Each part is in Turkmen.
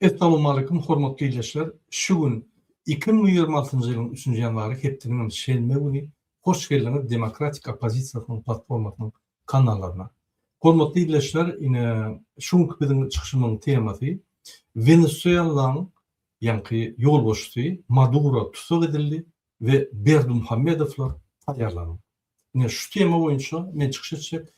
Essalawmaleýkum hormatly ildeşler! Şu gün 2026-njy ýylyň üçünji ýanwary hepdeniňem şenbe güni hoş geldiňiz Demokratik oppozisiýasynyň platformasynyň kanallaryna. Hormatly ildeşler ine şu günki biziň çykyşymyň temasy Wenesuelanyň ýaňky ýolbaşçysy Maduro tussag edildi we Berdimuhamedowlar taýýarlanyň. Ine şu tema boýunça men çykyş etjek.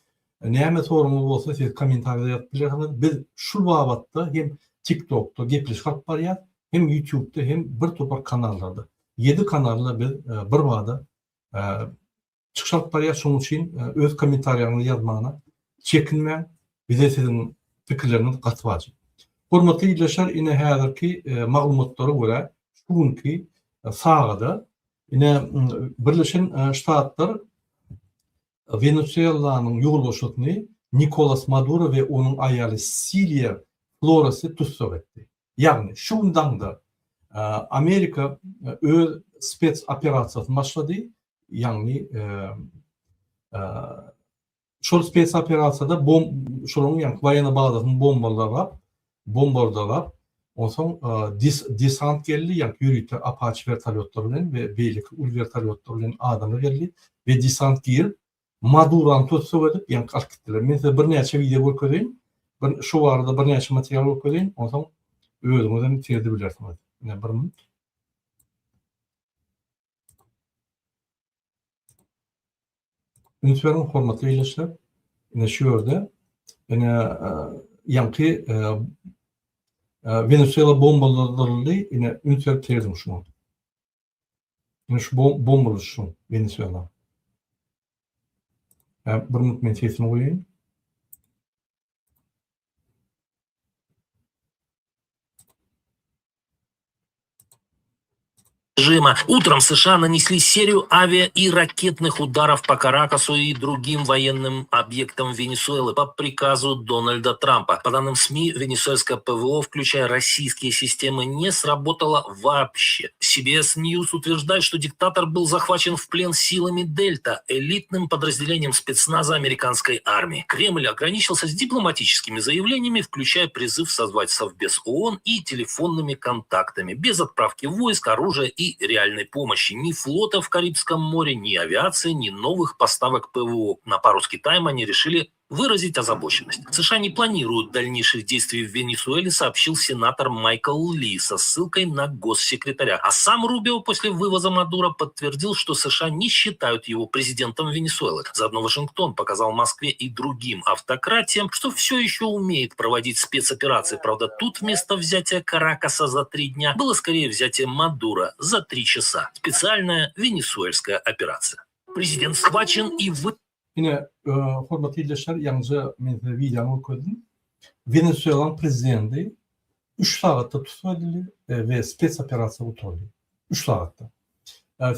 Näme soragyňyz bolsa siz kommentariýada ýazyp bilersiňiz. Biz şu babatda hem TikTokda gepleşik alyp barýas, hem YouTube'da hem bir topar kanallarda. 7 kanalda biz e, bir bada e, çykyş alyp barýas. Şonuň üçin e, öz kommentariýaňyzy ýazmagyna çekinmäň. Bize siziň pikirleriňiz gaty wajyp. Hormatly ildeşler, ine häzirki maglumatlara görä şu günki sagada Ine, Birleşen Ştatlar Wenesuelanyň ýolbaşçysyny Nikolas Maduro we onuň aýaly Siliýa Floresy tussag etdi. Ýagny, şu gün daňda Amerika öz spes operasiýasyny başlady, ýagny Şol spes operasiýada bom şolaryň ýaňky waýenna bazasyny bombalap, bombardalap, onsoň des desant geldi, ýaňky ýörite Apache wertolýotlary bilen we beýleki uly wertolýotlar bilen adamlar geldi we desant girip, Madurany tussag edip, ýaňky alyp gitdiler. Men size birnäçe wideo görkezeýin. Bir şu barada birnäçe material görkezeýin, onsoň özüňiz hem seredibilersiňiz. Ine bir minut. Üns beriň, hormatly ildeşler. Ine şu ýerde ine ýaňky Wenesuela bombalandyryldy. Ine üns berip serediň şuňa. Ine şu bombaly şu Wenesuela. Bir minut men sesini goýaýyn. Режима. Утром США нанесли серию авиа и ракетных ударов по Каракасу и другим военным объектам Венесуэлы по приказу Дональда Трампа. По данным СМИ, венесуэльское ПВО, включая российские системы, не сработало вообще. CBS News утверждает, что диктатор был захвачен в плен силами Дельта, элитным подразделением спецназа американской армии. Кремль ограничился дипломатическими заявлениями, включая призыв созвать Совбез ООН и телефонными контактами, без отправки войск, оружия и реальной помощи. Ни флота в Карибском море, ни авиации, ни новых поставок ПВО. На пару с Китаем они решили выразить озабоченность. США не планируют дальнейших действий в Венесуэле, сообщил сенатор Майкл Ли со ссылкой на госсекретаря. А сам Рубио после вывоза Мадуро подтвердил, что США не считают его президентом Венесуэлы. Заодно Вашингтон показал Москве и другим автократиям, что все еще умеет проводить спецоперации. Правда, тут вместо взятия Каракаса за три дня было скорее взятие Мадуро за три часа. Специальная венесуэльская операция. Президент схвачен и вы... Ine, hormatly ildeşler, ýaňyja men size wideony görkezdim. Wenesuelanyň prezidenti üç sagatda tussag edildi we spes operasiýa gutardy. Üç sagatda.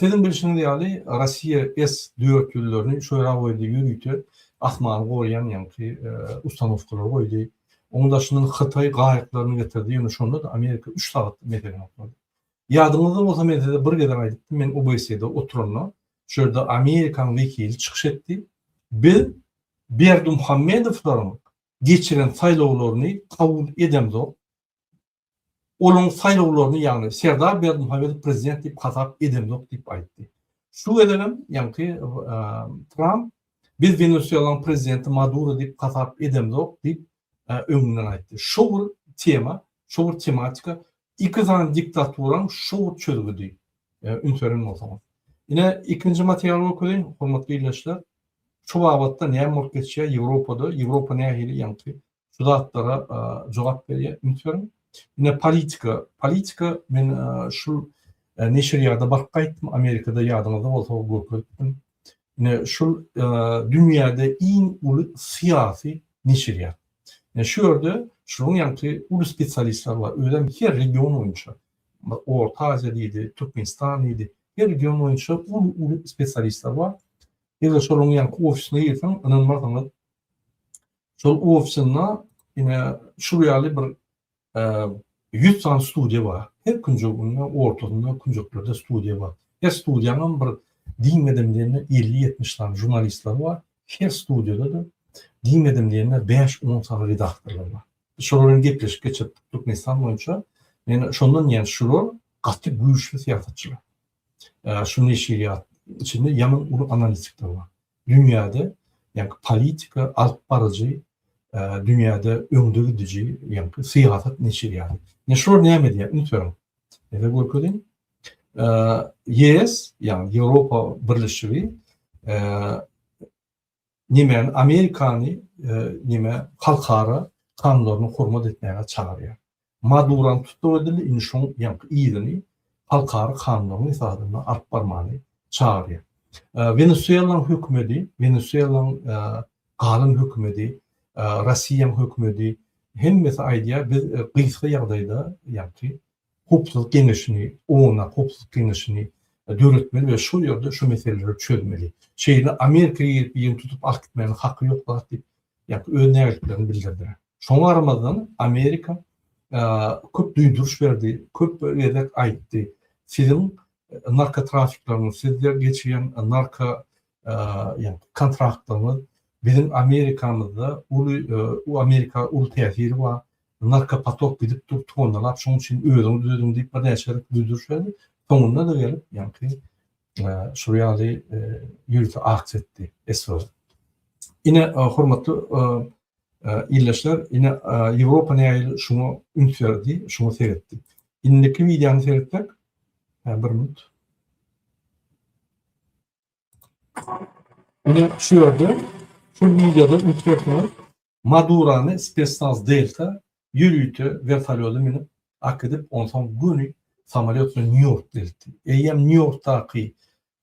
Siziň bilşiňiz ýaly, Russiýa S 400-lerini şu ýere goýdy, ýörite asmany goraýan ýaňky ustanowkalary goýdy. Onuň daşyndan Hytaý gaýyklaryny getirdi, ýöne şonda-da Amerika üç sagatda meseleni gutardy. Ýadyňyzda bolsa men size bir gezek aýdypdym, men OBSE-de oturanda, şu ýerde Amerikanyň wekili çykyş etdi. Biz Berdimuhamedowlaryň geçiren saýlawlaryny kabul edemzok. Olaryň saýlawlaryny, ýagny Serdar Berdimuhamedow prezident diýip hasap edemzok diýip aýtdy. Şu gezegem ýaňky Tramp biz Wenesuelanyň prezidenti Maduro diýip hasap edemzok diýip öňünden aýtdy. Şo bir tema, şo bir tematika iki sany diktaturaň şo bir çözgüdi. Üns beren bolsaňyz. Ine ikinji materialy görkezeýin, hormatly ildeşler. Şu babatda näme bolup geçýär Ýewropada, Ýewropa nähili ýaňky şu zatlara jogap berýär, üns beriň. Ine politika, politika men şu neşirýada baryp gaýtdym, Amerikada ýadyňyzda bolsa görkezipdim. Ine şul dünýäde iň uly syýasy neşirýat. Ine şu ýerde şunuň ýaňky uly spesialistler bar, özem her region boýunça. Orta Aziýa diýdi, Türkmenistan diýdi, her region boýunça uly-uly spesialistler bar. Eger şolaryň ýaňky ofisine girseň, ynanmarsyňyz, şol ofisinde ine şul ýaly bir 100 sany studiýa bar. Her künjeginde, ortasynda, künjeklerde studiýa bar. Her studiýanyň bir diýmedim diýende 50-70 sany žurnalistler bar. Her studiýada-da diýmedim diýende 5-10 sany redaktorlar bar. Biz şolar bilen gepleşik geçirdik Türkmenistan boýunça. Men şondan diýýän, şular gaty güýçli syýasatçylar. Şu neşirýat içinde ýaman uly analitikler bar. Dünýäde ýaňky politika alyp baryjy, dünýäde öňde gidiji ýaňky syýasat neşirýaty. Ine şular näme edýär? Üns beriň. Size görkezeyim. YES, ýagny Ýewropa Birleşigi nemäni Amerikany neme halkara kanunlaryny hormat etmäge çagyrýar. Madurany tussag edildi, indi şoň ýaňky yzyny halkara kanunlaryň esasynda alyp barmany çagyrýar. Wenesuelanyň hökümedi, Wenesuelanyň galan hökümedi, Rossiýanyň hökümedi hemmesi aýdýar, biz gysga ýagdaýda ýaňky Howpsuzlyk Geňeşini, OON-a Howpsuzlyk Geňeşini döretmeli we şol ýerde şu meseleleri çözmeli. Şeýle Amerika girip birini tutup alyp gitmäniň haky ýok zat diýip, ýa-da öz nägileliklerini bildirdiler. Şoňa garamazdan Amerika köp duýduryş berdi, köp gezek aýtdy. Siziň narkotrafikleriňiz, sizde geçirýän narko ýa kontraktlaryňyz biziň Amerikamyzda uly Amerika uly täsiri bar. Narkopotok gidip dur tonnalap, şonuň üçin özüňiz düzediň diýip birnäçe gezek duýduryş berdi. Soňunda-da gelip, ýaňky şul ýaly ýörite aksiýa etdi SWO. Ine, hormatly ildeşler, ine Ýewropa nähili şuňa üns berdi, şuňa seretdi. Indiki wideony seretsek, bir minut. Ine şu ýerde şu wideoda üns berseňiz, Madurany spesnaz Delta ýörite wertolýoda münüp akidip, onsoň göni samolýot bilen Nýu-Ýorkda eltdi. Eýýäm Nýu-Ýorkdaky,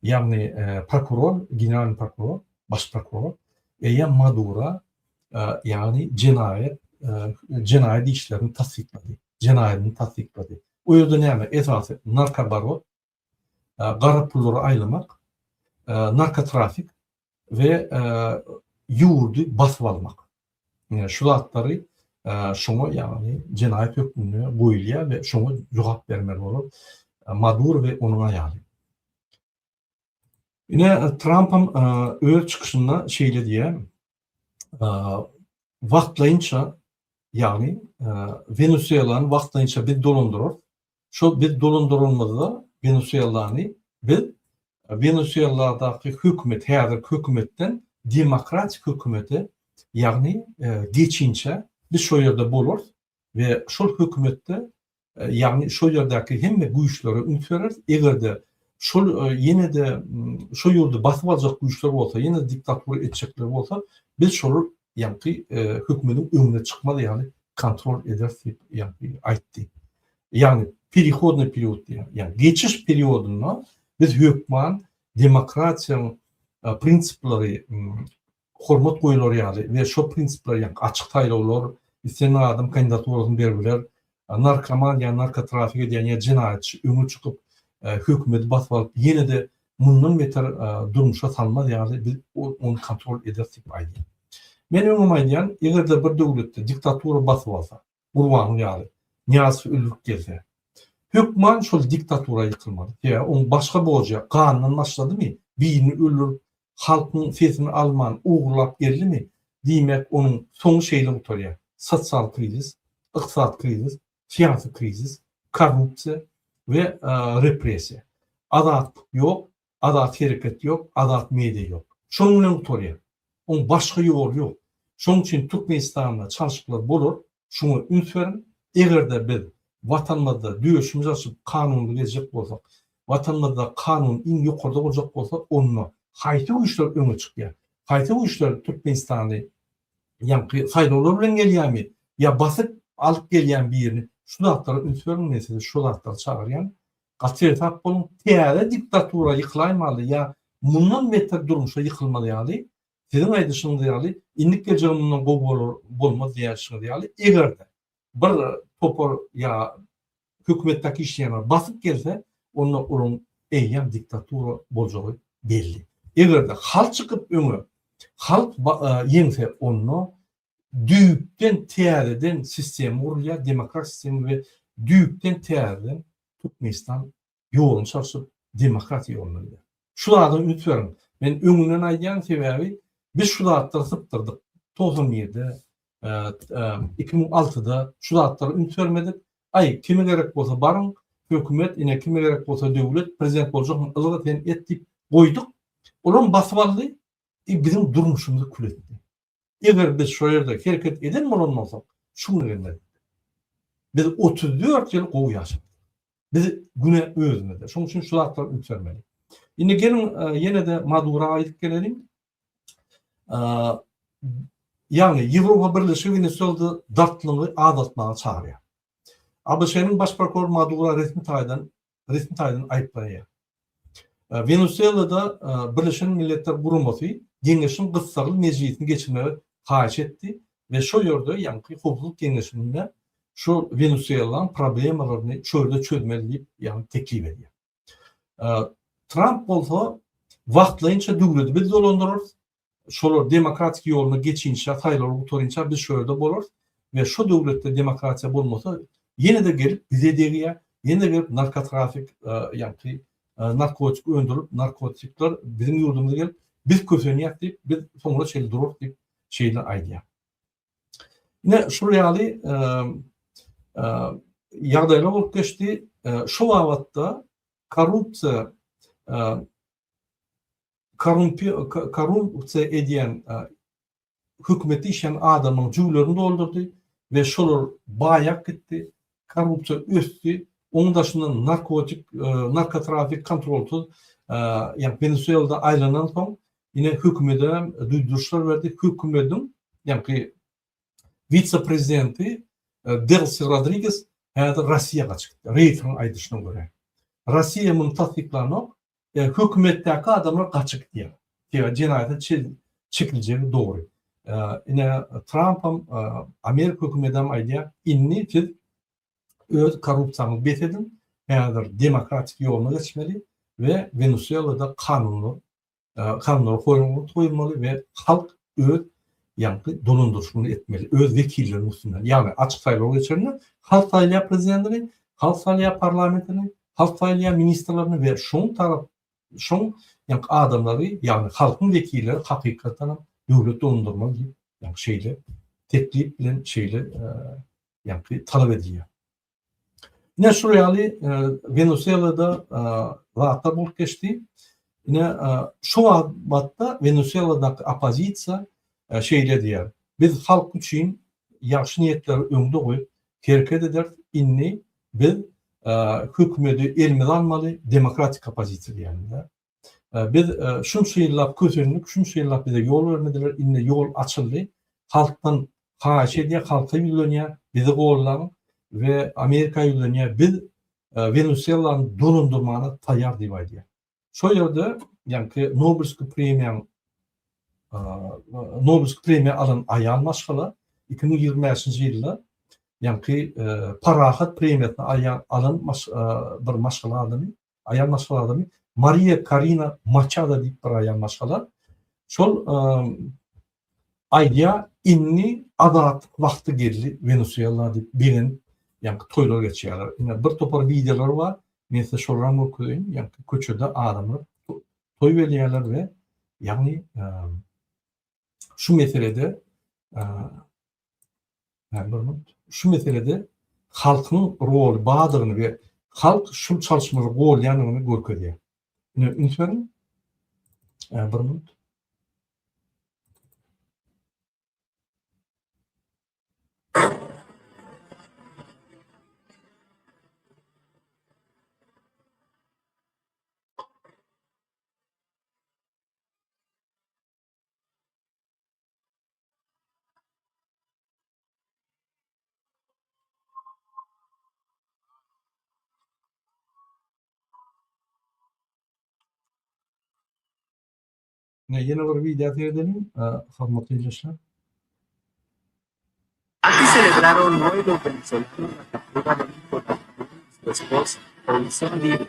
ýagny prokuror, generalnyý prokuror, baş prokuror eýýäm Madura, ýagny jenaýat, jenaýat işlerini tassyklady, jenaýadyny tassyklady. O ýerde näme, esasy narkobarot, gara pullary aýlamak, narkotrafik we ýurdy basyp almak. Şu zatlary şoňa ýagny jenaýat hökmünde goýulýar we şoňa jogap bermeli bolar Maduro we onuň aýaly. Ine Trampam öz çykyşynda şeýle diýýär, wagtlaýynça ýagny Wenesuelany wagtlaýynça biz dolandyrarys, Şol biz dolandyranymyzda Wenesuelany biz Wenesueladaky hökümet, häzirki hökümetden demokratik hökümete, ýagny geçinçä biz şo ýerde bolarys we şol hökümetde, ýagny şol ýerdäki hemme güýçlere üns bereris. Eger-de şol ýene-de şo ýurdy basyp aljak güýçler bolsa, ýene-de diktatura etjekler bolsa, biz şolar ýaňky hökümediň öňüne çykmaz ýaly kontrol ederis diýip ýaňky aýtdy. Ýagny perehodnyý period diýýär. Ýagny geçiş periodynda biz hökman demokratiýanyň prinsipleri hormat goýular ýaly we şo prinsipler ýagny açyk saýlawlar, islendik adam kandidaturasyny berip biler, narkoman ýa narkotrafik edýän ýa jenaýatçy öňe çykyp hökümeti basyp alyp ýene-de mundan beter durmuşa salmaz ýaly biz ony kontrol ederis diýip aýdýar. Men öňem aýdýan, eger-de bir döwletde diktatura basyp alsa, Gurbanow ýaly, Nyýazowy öldürip gelse, hökman şol diktatura ýykylmaly. Sebäbi oň başga borjy ýok. Gandan başladymy, birini öldürip, halkyň sesini alman, ogurlap geldimi, diýmek, onuň soňy şeýle gutarýar, sosial krizis, ykdysady krizis, syýasy krizis, korrupsiýa we repressiýa. Azatlyk ýok, azat hereket ýok, azat media ýok. Şonuň bilen gutarýar. Oň başga ýoly ýok. Şonuň üçin Türkmenistanda çalşyklar bolar, şuňa üns beriň. Eger-de biz Watanymyzda döşümizi açyp kanunly gezjek bolsak, Watanymyzda kanun iň ýokarda boljak bolsa, onda haýsy güýçler öňe çykýar? Haýsy güýçler Türkmenistany ýaňky saýlawlar bilen gelýärmi ýa basyp alyp gelýän birini? Şu zatlara üns beriň, men sizi şu zatlara çagyrýan. Gaty seresap boluň, täze diktatura ýykylaýmaly ýa mundan beter durmuşa ýykylmaz ýaly, siziň aýdyşyňyz ýaly, indik geljegi mundan gowy bolar, bolmaz diýýärşiňiz ýaly, eger-de bir topar ýa hökümetdäki işleýänler basyp gelse, onda olaryň eýýäm diktatura boljagy belli. Eger-de halk çykyp öňe, halk ýeňse, onda düýpden täzeden sistema gurulýar, demokratik sistema we düýpden täzeden Türkmenistan ýoluny çalşyp demokratiýa ýoluna gider. Şu zada üns beriň. Men öňünden aýdýan sebäbi biz şu zatlary sypdyrdyk. 91-de. 2006-da şu zatlara üns bermedik. Aý, kime gerek bolsa baryň, hökümet, ine kime gerek bolsa döwlet, prezident boljakmy, ylga sen et diýip goýduk. Olam basyp aldy, biziň durmuşymyzy kül etdi. Eger biz şo ýerde hereket eden bolan bolsak, şu güne gelmezdik. Biz 34 ýyl gowy ýaşadyk. Biz güne özümizde. Şonuň üçin şu zatlara üns bermeli. Indi geliň ýene-de Madura gaýdyp geleliň. Ýagny Ýewropa Birleşigi Wenesuelada dartgynlygy azaltmaga çagyrýar. ABŞ-nyň baş prokurory Madura resmi taýdan resmi taýdan aýyplaýar. Wenesuelada Birleşen Milletler Guramasy Geňeşiň gyssagly mejlisini geçirmegi haýyş etdi we şo ýerde ýaňky Howpsuzlyk Geňeşinde şu Wenesuelanyň problemalaryny şo ýerde çözmeli diýip ýagny teklip edýär. Tramp bolsa wagtlaýynça döwleti biz dolandyrarys, şolar demokratik ýoluna geçinçä, saýlawlar gutarynça biz şu ýerde bolarys we şo döwletde demokratiýa bolmasa ýene-de gelip bize degýär, ýene-de gelip narkotrafik ýaňky narkotik öndürilip, narkotikler biziň ýurdumyza gelip biz kösenýäs diýip, biz soňuna çenli durarys diýip şeýle aýdýar. Ine şul ýaly ýagdaýlar bolup geçdi. Şu babatda korrupsiýa korrupsiýa edýän hökümetde işleýän adamyň jübülerini doldurdy we şolar baýap gitdi. Korrupsiýa ösdi. Onuň daşyndan narkotik, narkotrafik kontrolsyz, ýagny Wenesuelada aýlanan soň Ine hökümede hem duýduryşlar berdi. Hökümediň ýaňky wise-prezidenti Delsi Rodriges häzir Russiýa gaçyp gitdi. Reýteriň aýdyşyna görä. Russiýa muny tassyklanok. Hökümetdäki adamlar gaçyp gidýär. Sebäbi jenaýata çekiljegi dogry. Ine Trampam Amerika hökümedem aýdýar, indi siz öz korrupsiýaňyzy bes ediň, häzir demokratik ýoluna geçmeli we Wenesuelada kanunlar kanunlara hormat goýulmaly we halk öz ýaňky dolandyryşyny etmeli, öz wekilleriniň üstünden. Ýagny açyk saýlaw geçirende halk saýlaýar prezidentini, halk saýlaýar parlamentini, halk saýlaýar ministrlerini we şoň tarap şoň ýaňky adamlary, ýagny halkyň wekilleri hakykatdan hem döwlet dolandyrmaly diýip, ýaňky şeýle teklip bilen şeýle ýaňky talap edilýär. Ine şul ýaly Wenesuelada zatlar bolup geçdi. Ine şu wagtda Wenesueladaky oppozisiýa şeýle diýýär. Biz halk üçin ýagşy niýetleri öňde goýup hereket ederis. Indi biz hökümeti elimize almaly, demokratik oppozisiýa diýýär. Biz şunça ýyllap kösendik, şunça ýyllap bize ýol bermediler, indi ýol açyldy. Halkdan haýyş edýär, halka ýüzlenýär, bizi gollaň we Amerika ýüzlenýär, biz Wenesuelany dolandyrmana taýýar diýip aýdýar. Şo ýerde ýaňky Nobelskiý premiýaň Nobelskiý premiýa alan aýal maşgala 2025-nji ýylda ýaňky parahat premiýasyny alan bir maşgala adamy Aýal maşgala adamy Mariýa Karina Maçado diýip bir aýal maşgala. Şol aýdýar, indi azatlyk wagty geldi Wenesuela diýip begenip, ýaňky toýlar geçýärler. Ine bir topar wideolar bar. Men size şolaram görkezeýin. Ýaňky köçede adamlar toý belýärler we ýagny şu meselede Şu meselede halkyň roly bardygyny we halk şu çalyşmalary golýandygyny görkezýär. Ine üns beriň. Bir minut. Ine ýene bir wideo seredeliň, hormatly ildeşler. Aquí celebraron hoy los venezolanos la captura de Nicolás Maduro y su esposa. Hoy son libres.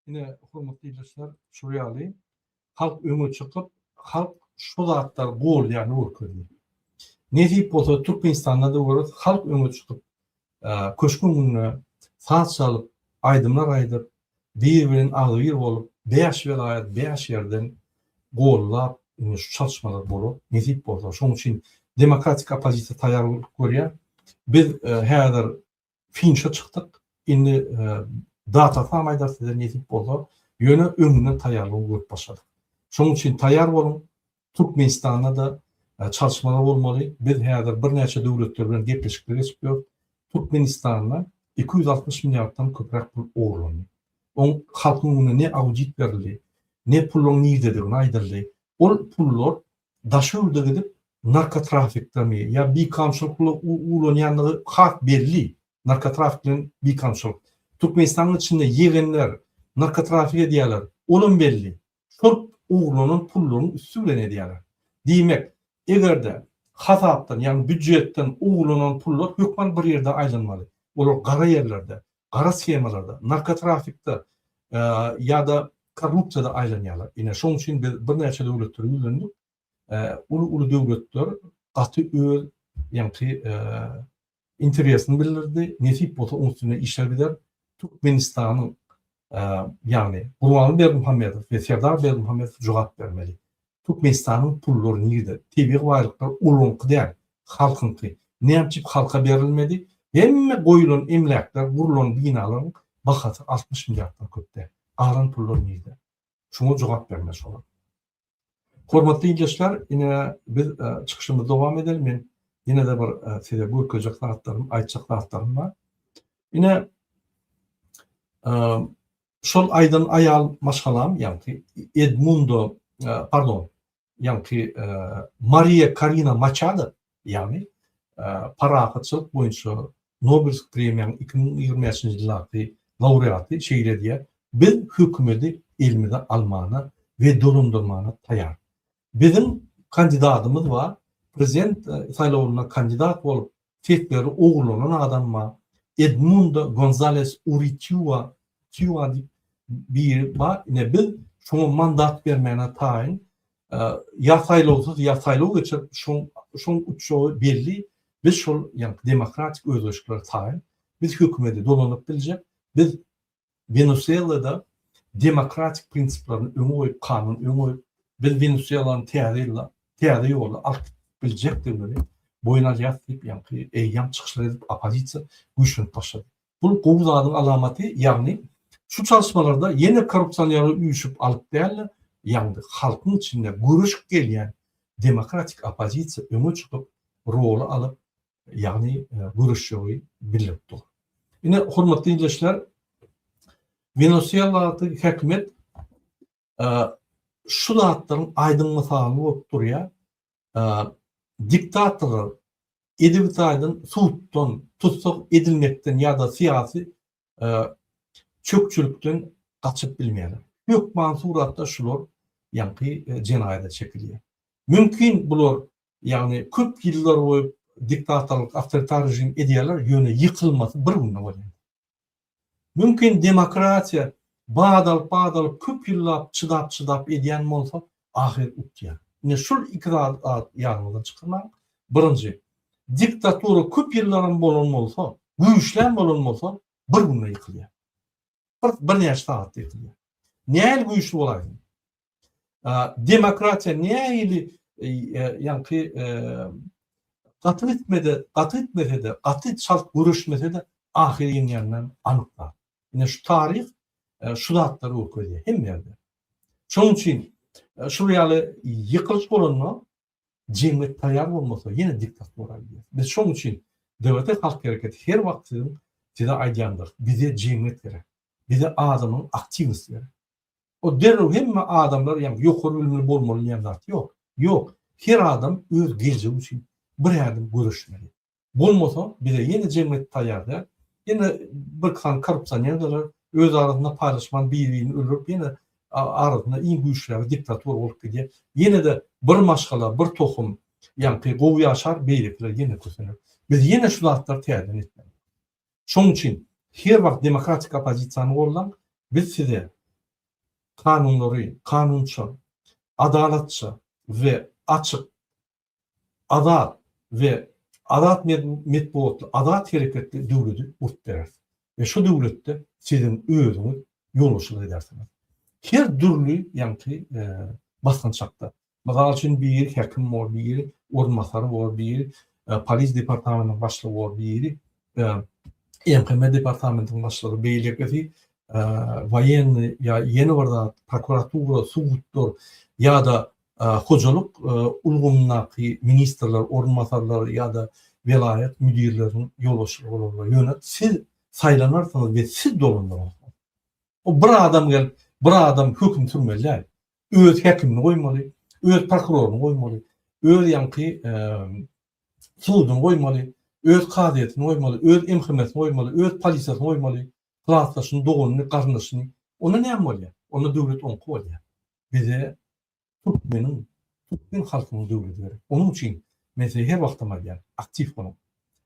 Ine, hormatly ildeşler, şul ýaly halk öňe çykyp, halk şu zatlary golýany görkezdi. Nesip bolsa Türkmenistanda-da göreris, halk öňe çykyp, köşgüň öňünde saz çalyp, aýdymlar aýdyp, bir bilen agzybir bolup, bäş welaýat, bäş ýerden gollap, ine şu çalyşmalar bolar, nesip bolsa. Şonuň üçin demokratik oppozisiýa taýýar görýär. Biz häzir Finişe çykdyk. Indi datasynam aýdar size nesip bolsa. Ýöne öňünden taýýarlygy görüp başladyk. Şonuň üçin taýýar boluň. Türkmenistanda-da çalyşmalar bolmaly. Biz häzir birnäçe döwletler bilen gepleşikler geçip ýörüs. Türkmenistanda 260 milliarddan köpräk pul ogurlandy. Oň halkyň öňünde ne audit berildi, ne puluň nirdedigini aýdyldy. Ol pullar daşary ýurda gidip narkotrafikdemi ýa bikanunçylykly ulanýandygy has belli, narkotrafik bilen bikanunçylyk. Türkmenistanyň içinde ýegenler narkotrafik edýärler, olam belli. Şol ogurlanan pullaryň üsti bilen edýärler. Diýmek, eger-de hasapdan, ýagny býujetden ogurlanan pullar hökman bir ýerde aýlanmaly. Olar gara ýerlerde, gara shemalarda, narkotrafikde ýa-da korrupsiýada aýlanýarlar. Ine, şonuň üçin biz birnäçe döwletlere ýüzlendik. Uly-uly döwletler gaty öz ýaňky interesini bildirdi. Nesip bolsa onuň üstünde işler gider. Türkmenistanyň ýagny Gurbanguly Berdimuhamedow we Serdar Berdimuhamedow jogap bermeli. Türkmenistanyň pullary nirde? Tebigy baýlyklar olaňky däl, halkyňky. Näme üçin halka berilmedi? Hemme goýulan emläkler, gurlan binalaryň bahasy 60 milliarddan köp däl. Galan pullar nirde? Şuňa jogap bermeli şolar. Hormatly ildeşler, ine biz çykyşymyzy dowam edeli. Men ýene-de bir size görkezjek zatlarym, aýtjak zatlarym bar. Ine Şol aýdan aýal maşgalam, ýaňky Edmundo, pardon, ýaňky Mariýa Karina Maçado, ýagny parahatçylyk boýunça Nobelsk premiýanyň 2025-nji ýyldaky laureaty şeýle diýýär, Biz hökümeti elimize almana we dolandyrmana taýar. Biziň kandidatymyz bar, prezident saýlawynda kandidat bolup sesleri ogurlanan adam bar, Edmundo Gonzales Uritiua Tiua diýip biri bar, ine biz şoňa mandat bermäne taýyn, ýa saýlawsyz ýa saýlaw geçirip şoň şoň uçjagy belli, biz şol ýaňky demokratik özgerişliklere taýyn, biz hökümeti dolandyryp biljek, biz Wenesuelada demokratik prinsiplerini öňe goýup, kanuny öňe goýup, biz Wenesuelany täze ýyla, täze ýola alyp biljekdigimizi boýun alýarys diýip, ýaňky eýýäm çykyşlar edip, oppozisiýa güýçlenip başlady. Bu gowy zadyň alamaty, ýagny şu çalyşmalarda ýene korrupsionerler üýşüp alyp däl-de, ýagny halkyň içinde göreşip gelýän demokratik oppozisiýa öňe çykyp, roly alyp, ýagny göreşjegi bildirip dur. Ine, hormatly ildeşler, Wenesueladaky häkimiýet şu zatlaryň aýdyň mysaly bolup durýar. Diktatorlar edebi taýdan suddan, tussag edilmekden ýa-da syýasy çökçülikden gaçyp bilmeýärler. Hökman suratda şular ýaňky jenaýata çekilýär. Mümkin bular Ýagny köp ýyllar boýy diktatorlyk, awtoritar režim edýärler, ýöne ýykylmasy bir günde bolýar. Mümkin demokratiýa bat alyp, bat alyp köp ýyllap çydap, çydap edýän bolsa, ahyr utýar. Ine şul iki zady ýadyňyzdan çykarmaň. Birinji, diktatura köp ýyllaram bolan bolsa, güýçlem bolan bolsa, bir günde ýykylýar. Bir, birnäçe sagatda ýykylýar. Nähili güýçli bolaýsyn? Demokratiýa nähili ýaňky gaty gitmede, gaty gitmese-de, gaty çalt göreşmese-de ahyry ýeňýänden anyk zat. Ine şu taryh şu zatlary görkezýär hemme ýerde. Şonuň üçin şul ýaly ýykylyş bolanda jemgyýet taýýar bolmasa ýene diktatura gidýär. Biz şonuň üçin DWT Halk Hereketi her wagt siziň size aýdýandyr. Bize jemgyýet gerek. Bize adamyň aktiwnosty gerek. O derrew hemme adamlar ýagny ýokary bilimli bolmaly diýen zat ýok. Ýok. Her adam öz geljegi üçin bir ädim göreşmeli. Bolmasa bize ýene jemgyýet taýýar däl. Ýene bir sany korrupsioner geler, öz arasynda paýlaşman bir-birini öldürip ýene arasynda iň güýçlüleri diktatura bolup gidýär. Ýene-de bir maşgala, bir tohum ýaňky gowy ýaşar, beýlekiler ýene kösener. Biz ýene şu zatlary täzeden etmeli. Şonuň üçin her wagt demokratik oppozisiýany goldaň. Biz size. kanunlary kanunça, adalatça we açyk, azat we azat metbugatly, azat hereketli döwledi gurup bereris. We şu döwletde siziň özüňiz ýolbaşçylyk edersiňiz. Her dürli ýaňky basgançakda. Mysal üçin biri häkim bor, biri orunbasary bor, biri polis departamentiniň başlygy bor, biri MHM departamentiniň başlygy, beýlekisi woýennyý ýa ýene bir zat, prokuratura, sudlar ýa-da hojalyk ulgamyndaky ministrler, orunbasarlar ýa-da welaýat müdirleriniň ýolbaşçylary bolarlar. Ýöne siz saýlanarsyňyz we siz dolandyrarsyňyz. O bir adam gelip, bir adam höküm sürmeli däl. Öz häkimini goýmaly, öz prokuroryny goýmaly, öz ýaňky suduny goýmaly, öz kazyýetini goýmaly, öz MHM-sini goýmaly, öz polisiýasyny goýmaly, klasdaşyny, doganyny, garyndaşyny. Onda näme bolýar? Onda döwlet oňky bolýar. Bize türkmeniň, türkmen halkynyň döwleti gerek. Onuň üçin men size her wagtam aýdýan, aktiw boluň.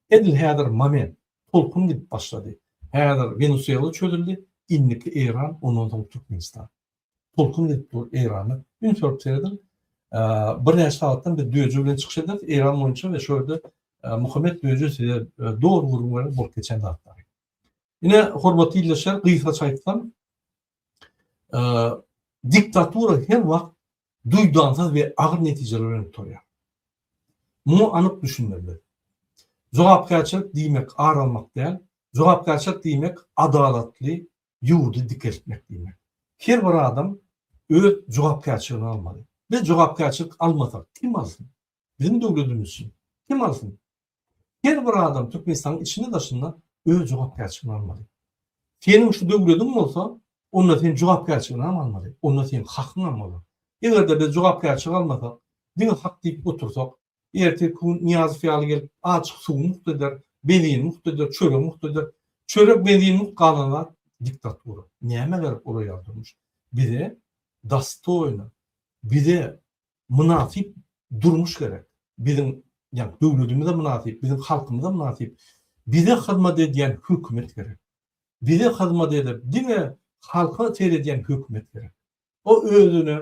Edil häzir moment, tolkun gidip başlady. Häzir Wenesuela çözüldi, indiki Eýran, ondan soň Türkmenistan. Tolkun gidip dur Eýranda. Üns berip serediň. Birnäçe sagatdan biz Döje bilen çykyş ederis Eýran boýunça we şo ýerde Muhammet Döje size doly gürrüň berer bolup geçen zatlary. Ine, hormatly ildeşler, gysgaça aýtsam, diktatura her wagt duýdansyz we agyr netijeler bilen gutarýar. Muňa anyk düşünmelidir. Jogapkärçilik diýmek ar almak däl, jogapkärçilik diýmek adalatly ýurdy dikeltmek diýmek. Her bir adam öz jogapkärçiligini almaly. Biz jogapkärçilik almasak, kim alsyn? Biziň döwletimiz üçin kim alsyn? Her bir adam Türkmenistanyň içinde daşynda öz jogapkärçiligini almaly. Seniň şu döwlediň bolsa, onda sen jogapkärçiligini hem almaly. Onda seň hakyň hem bolar. Eger-de biz jogapkärçilik almasak, diňe hak diýip otursak, ertirki gün Nyýazow ýaly gelip azjyk suwy mugt eder, benzini mugt eder, çöregi mugt eder. Çörek, benzin mugt galan zat diktatura. Nämä gerek olar ýaly durmuş? Bize dostoýno, bize mynasyp durmuş gerek. Biziň ýagny döwletimize mynasyp, biziň halkymyza mynasyp, bize hyzmat edýän hökümet gerek. Bize hyzmat edip, diňe halka seredýän hökümet gerek. O özüne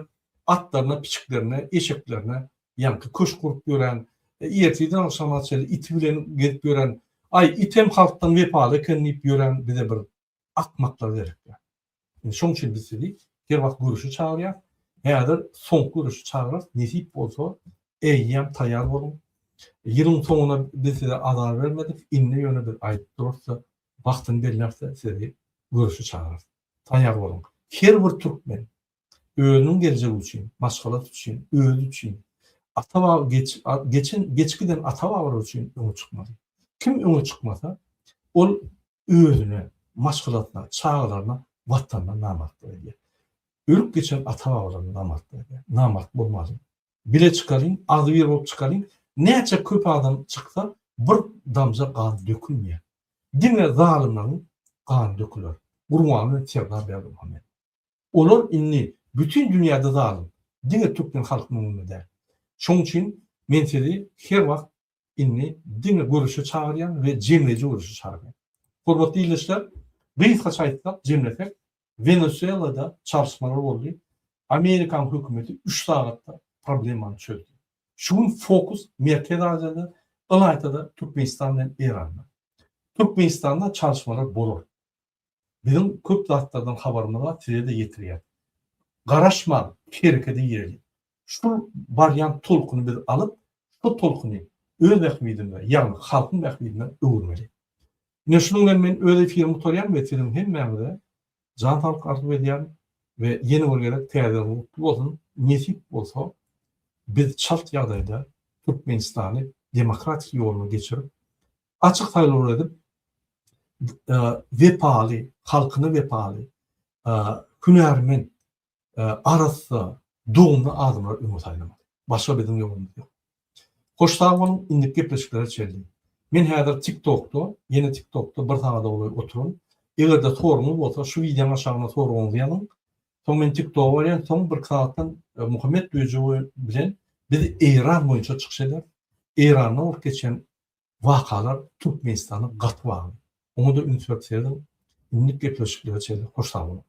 atlaryna, piçiklerine, eşeklerine ýaňky köşk gurup ýören, ertirden agşama çenli iti bilen gezip ýören, aý, item halkdan wepaly eken diýip ýören bize bir akmaklar gerek däl. Indi şoň üçin biz sizi her wagt göreşe çagyrýas. Häzir soňky göreşe çagyrarys. Nesip bolsa, eýýäm taýýar boluň. Ýylyň soňuna biz size azar bermedik. Indi ýöne biz aýdyp durarys-da, wagtyny belläris-de sizi göreşe çagyrarys. Taýýar boluň. Her bir türkmen özüniň geljegi üçin, maşgalasy üçin, özi üçin, ata-baba geçen geçip giden ata-babalary üçin öňe çykmaly. Kim öňe çykmasa, ol özüne, maşgalasyna, çagalaryna, Watanyna namartlyk edýär. Ölüp geçen ata-babalaryna namartlyk edýär. Namart bolmalyň. Bile çykalyň, agzybir bolup çykalyň. Näçe köp adam çyksa, bir damja gan dökülmeýär. Diňe zalymlaryň gany döküler. Gurbanguly Serdar Berdimuhamedow. Olar indi bütin dünýäde zalym. Diňe türkmen halkynyň öňünde däl. Şonuň üçin men sizi her wagt Indi diňe göreşe çagyrýan we jemleýji göreşe çagyrýan. Hormatly ildeşler, gysgaça aýtsak, jemlesek, Wenesuelada çalyşmalar boldy. Amerikan hökümeti üç sagatda problemany çözdi. Şu gün fokus Merkezi Aziýada, ylaýta-da Türkmenistan bilen Eýranda. Türkmenistanda çalyşmalar bolar. Biziň köp zatlardan habarymyz bar, size-de ýetirýäs. Garaşman, herekete gireliň. Şul barýan tolkuny biz alyp, şo tolkuny öz bähbidimize, ýagny halkyň bähbidine öwürmeli. Ine şunuň bilen men öz efirimi gutarýan we siziň hemmäňize jan saglyk arzuw edýärin we ýene bir gezek täze ýylyňyz gutly bolsun. Nesip bolsa biz çalt ýagdaýda Türkmenistany demokratik ýoluna geçirip, açyk saýlawlar edip, wepaly, halkyna wepaly, hünärmen, arassa, dogumly adamlary öňe saýlamaly. Başga biziň ýolumyz ýok. Hoş sag boluň, indiki gepleşiklere çenli. Men häzir TikTokda, ýene TikTokda bir sagada golaý oturyn. Eger-de soragyňyz bolsa, şu wideoň aşagyna soragyňyzy ýazyň. Soň men TikToka barýan, soň birki sagatdan Muhammet Döjew bilen biz Eýran boýunça çykyş ederis. Eýranda bolup geçen wakalar Türkmenistana gaty bagly. Oňa-da üns berip serediň. Indiki gepleşiklere çenli hoş sag boluň.